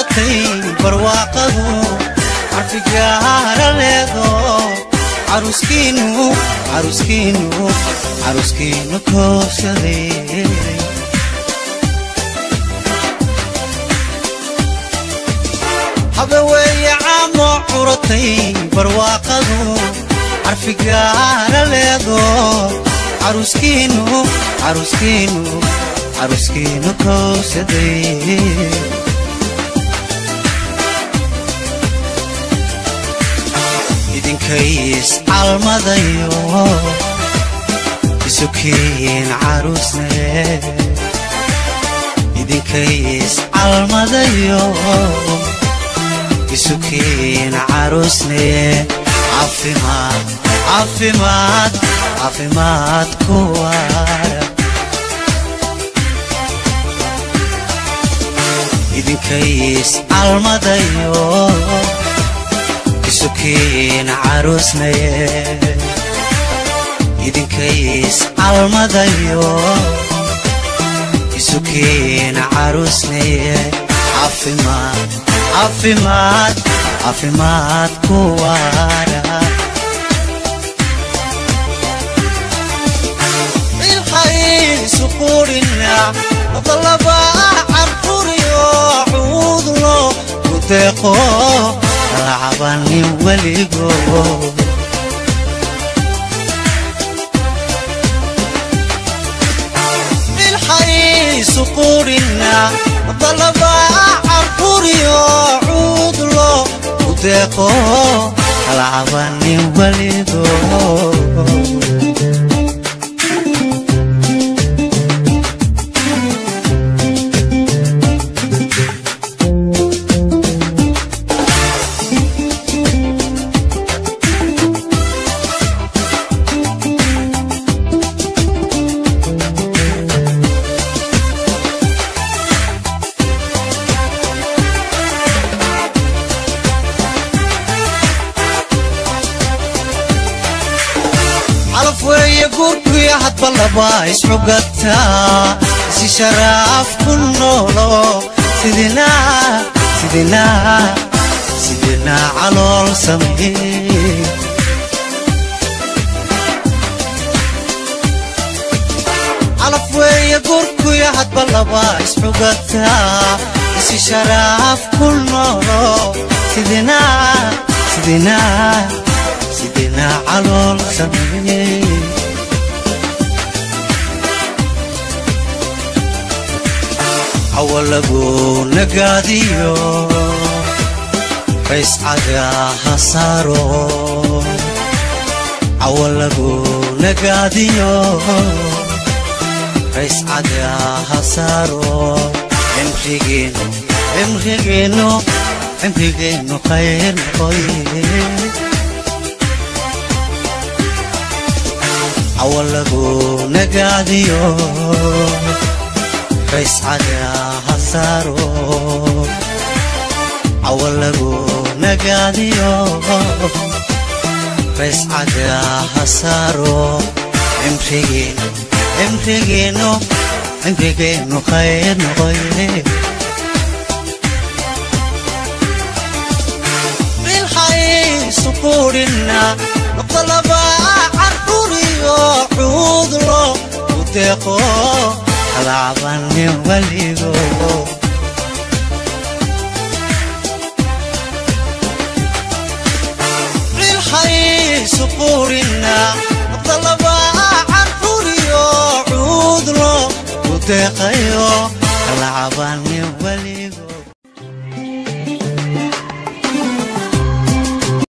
curatay barwaaqadu carfigaara leedo caruskiinu caruskiinu caruskiinu koobsaday habeweeye caamo curatay barwaaqadu carfigaara leedo caruskiinu caruskiinu caruskiinu koobsaday idinkays calmadayo isukiin caruusne idinkays calmadayo isukiin caruusne caafimaad caafimaad caafimaad ku waara idinkays calmadayo isukiin caruusne idinkays calmadayo isukiin caruusne caafimaad caafimaad caafimaad ku waara ilxaysu qurina dalaba carquriyo cuudlo ku deeqo lacabanin weligo ilxaysu qurina dalaba carquriyo cuudlo ku deeqo lacabanin weligo gurkuya hadba laba isxugataa si sharaaf ku noolo sidina sidina sidina calool samee calaf weeye gurkuya hadba laba isxugataa si sharaaf ku noolo sidina sidina sidina calool samee awalagu nagaadiyo rays caga saaro awalagu nagaadiyo rays caga saaro cimrigeenu cimrigeenu cimrigeenu khayr noqoy awalagu nagaadiyo rays caga saaro awalagu nagaadiyo rays caga saaro cimrigeenu cimrigeenu cimrigeenu khayr noqoy bilxaysu qurina noqdalaba carquriyo cuudlo ku deeqo lacabanin weligo bilxaysu qurina noqdalaba carquriyo cuudlo ku deeqayo lacabanin weligo.